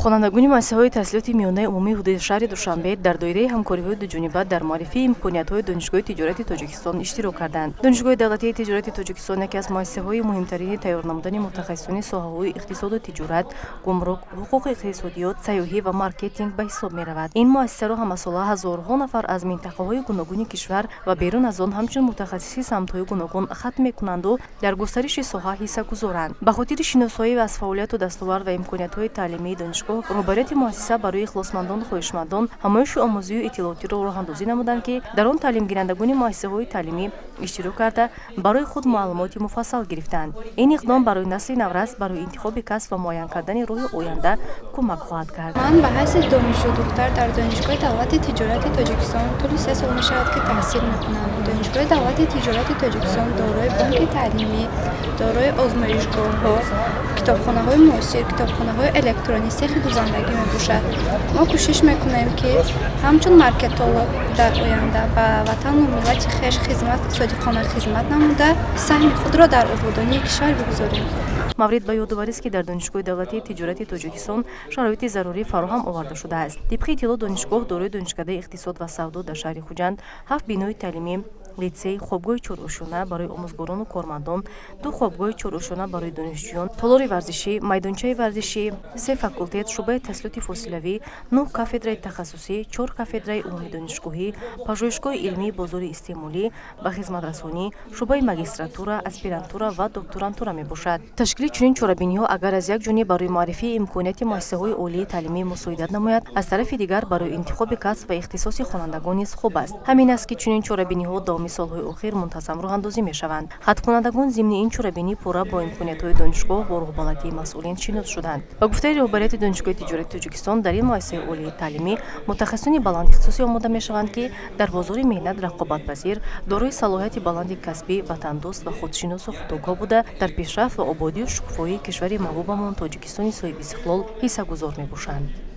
Хонандагони муассисаҳои таҳсилоти миёнаи умумии ҳудуди шаҳри Душанбе дар доираи ҳамкориҳои дуҷониба дар муаррифии имкониятҳои Донишгоҳи тиҷорати Тоҷикистон иштирок карданд. Донишгоҳи давлатии тиҷорати Тоҷикистон яке аз муассисаҳои муҳимтарини тайёр намудани мутахассисони соҳаҳои иқтисоду тиҷорат, гумрук, ҳуқуқи, иқтисодиёт, сайёҳӣ ва маркетинг ба ҳисоб меравад. Ин муассисаро ҳамасола ҳазорҳо нафар аз минтақаҳои гуногуни кишвар ва берун аз он ҳамчун мутахассиси самтҳои гуногун хатм мекунанду дар густариши соҳа ҳисса гузоранд. Ба хотири шиносоӣ аз фаъолияту дастовард ва имкониятҳои таълимии донишгоҳ, роҳбарияти муассиса барои ихлосмандону хоҳишмандон ҳамоиши омӯзию иттилоотиро роҳандозӣ намуданд, ки дар он таълимгирандагони муассисаҳои таълимӣ иштирок карда, барои худ маълумоти муфассал гирифтанд. Ин иқдом барои насли наврас барои интихоби касб ва муайян кардани роҳи оянда кӯмак хоҳад кард. Ман ба ҳайси донишҷӯ духтар дар Донишгоҳи давлати тиҷорати Тоҷикистон тӯли 3 сол мешавад, ки таҳсил мекунам. Донишгоҳи давлати тиҷорати Тоҷикистон дорои бонки таълимӣ, дорои озмоишгоҳҳо, китобхонаҳои муосир, китобхонаҳои электронӣ, сехи дузандагӣ мебошад. Мо кӯшиш мекунем, ки ҳамчун маркетолог дар оянда ба ватану миллати хеш хизмат, содиқона хизмат намуда, саҳми худро дар ободонии кишвар бигузорем. Маврид ба ёдоварист, ки дар Донишгоҳи давлатии тиҷорати Тоҷикистон шароити зарурӣ фароҳам оварда шудааст. Тибқи иттилоъ, донишгоҳ дорои донишкадаи иқтисод ва савдо дар шаҳри Хуҷанд, ҳафт бинои таълимӣ, литсей, хобгоҳи чорошёна барои омӯзгорону кормандон, ду хобгоҳи чорошёна барои донишҷӯён, толори варзишӣ, майдончаи варзишӣ, се факултет, шӯъбаи таҳсилоти фосилавӣ, нӯҳ кафедраи тахассусӣ, чор кафедраи умумидонишгоҳӣ, пажӯҳишгоҳи илмии бозори истеъмолӣ ва хизматрасонӣ, шӯъбаи магистратура, аспирантура ва докторантура мебошад. Ташкили чунин чорабиниҳо агар аз як ҷониб барои муаррифии имконияти муассисаҳои олии таълимӣ мусоидат намояд, аз тарафи дигар барои интихоби касб ва ихтисоси хонандагон низ хуб аст. Ҳамин аст, ки чунин чорабиниҳо давоми солҳои охир мунтазам роҳандозӣ мешаванд. Хатмкунандагон зимни ин чорабинӣ пурра бо имкониятҳои донишгоҳ, бо роҳбаладии масъулин шинос шуданд. Ба гуфтаи роҳбарияти Донишгоҳи тиҷорати Тоҷикистон, дар ин муассисаи олии таълимӣ мутахассисони баландихтисосӣ омода мешаванд, ки дар бозори меҳнат рақобатпазир, дорои салоҳияти баланди касбӣ, ватандӯст ва худшиносу худогоҳ буда, дар пешрафт ва ободию шукуфоии кишвари маҳбубамон, Тоҷикистони соҳибистиқлол, ҳиссагузор мебошанд.